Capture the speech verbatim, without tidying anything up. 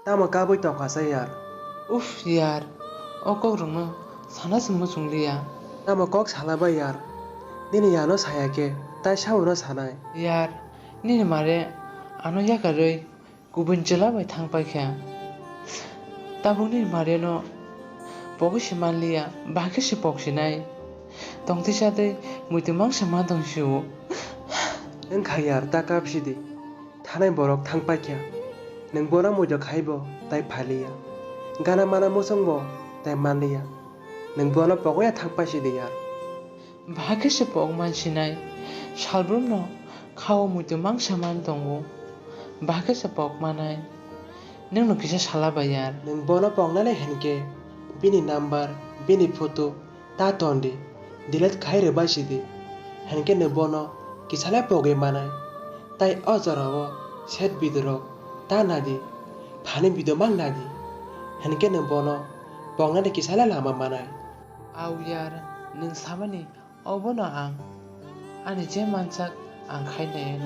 Tamo kabwi tongkha sa yar? Uff yar, o kokrokno sana se muchungliya. Tamo kok sala bai yar? Nini yano saya khe tai sabono sanai. Yar, nini mare ano yakarwi kubun chwla bai thang paikha. Tabuk nini mareno pogwi se manliya, bahai khe se pok sinai. Tongtwi chatwi muitu mangsa man tong sio. Wngkha yar, ta kap sidi. Thanai borok thang paikha. Nwng bono muitu khaibo tai phaliya. Gana mana muchungbo tai manliya. Nwng bono pogwi ya thang paisidi yar. Bahai khe se pok man sinai. Salbrumno khao muitu mangsa man tongo. Bahai khe se pok manai. Nwngno kisa sala bai yar. Nwng bono poknani hinkhe bini number, bini photo ta ton di, delete khai rwbai sidi. Hinkhe nwng bono kisa le pogwi manai. Tai o jorao set video rok ta nadi, funny video mang nadi. Hinkhe nwng bono poknani kisa le lama manai. Au yar, nwng samani obono ang. Ani je mansak ang khai naianw.